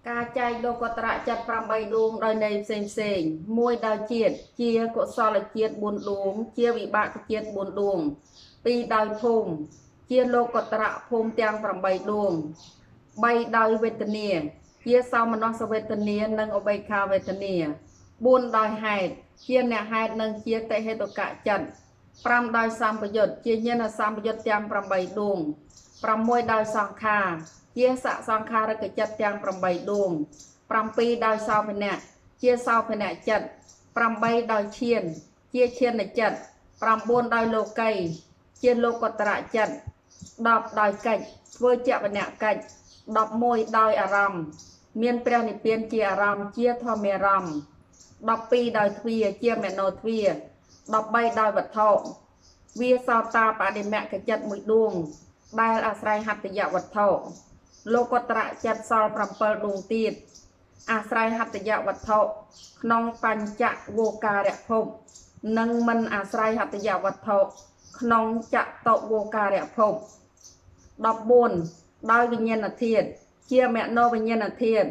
ការចែកលោកុត្តរចិត្ត8ដួងដោយន័យផ្សេងផ្សេងមួយដោយជាតិជាកុសលជាតិ4ដួង ជាវិបាកជាតិ4ដួងពីរដោយភូមិជាលោកុត្តរភូមិទាំង8ដួង3ដោយវេទនា ជាសោមនស្សវេទនានិងឧបេក្ខាវេទនា4ដោយហេតុជាអ្នកហេតុនិងជាតិហេតុកៈចិត្ត5ដោយសម្បយុទ្ធជាញាណសម្បយុទ្ធទាំង8ដួង6ដោយសង្ខារជាសសង្ខារិកចិត្តទាំង8ដួង7ដោយសោភនៈជាសោភនៈចិត្ត8ដោយឈាន ជាឈានចិត្ត9ដោយលោកី ជាលោកតរចិត្ត10ដោយកិច្ចធ្វើជាវនកិច្ច11ដោយអារម្មណ៍មានព្រះនិព្វានជាអារម្មណ៍ជាធម្មអារម្មណ៍12ដោយទ្វាជាមโนទ្វា13ដោយវត្ថុវាសោតាបដិមគ្គចិត្តមួយដួង ដែលអាស្រ័យហត្តយវត្ថុលោកតរចិត្តសល់7ដួងទៀតអាស្រ័យហត្តយវត្ថុក្នុងបញ្ចវោការភពនិងមិនអាស្រ័យហត្តយវត្ថុក្នុងចតុវោការភព14ដោយវិញ្ញាណធាតុជាមโนវិញ្ញាណធាតុ